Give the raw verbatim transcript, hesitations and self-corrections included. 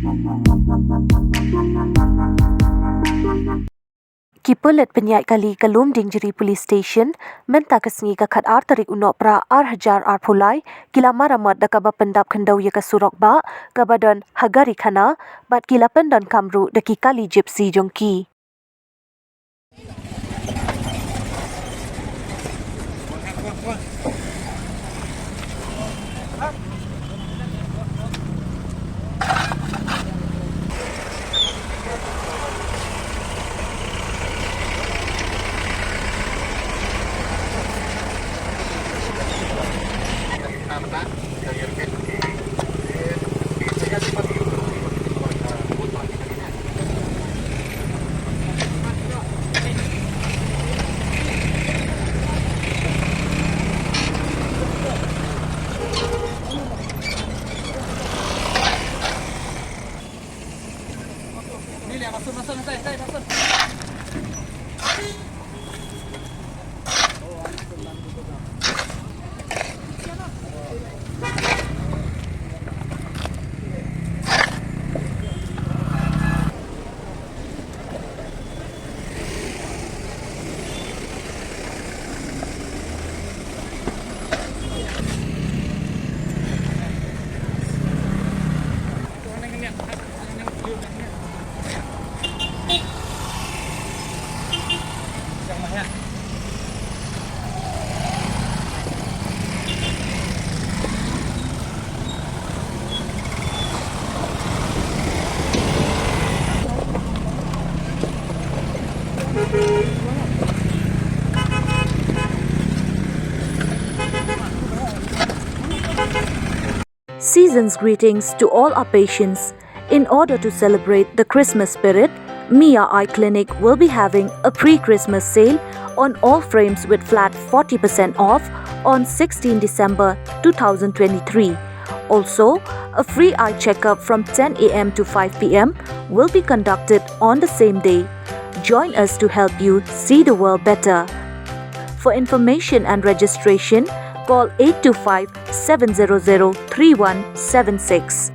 Ki pulit pynïaid kali ka Lumdiengjri Police Station mynta ka sngi ka khatar tarik u Nohprah ar hajar arphew lai ki la maramot da kaba pyndap khyndew ïa ka surok bah kaba don ha Garikhana bad ki la pyndonkam ruh da ki kali Gypsy jong ki. Season's greetings to all our patients. In order to celebrate the Christmas spirit, Mia Eye Clinic will be having a pre-Christmas sale on all frames with flat forty percent off on sixteen December two thousand twenty-three. Also, a free eye checkup from ten a m to five p m will be conducted on the same day. Join us to help you see the world better. For information and registration, call eight two five, seven zero zero, three one seven six.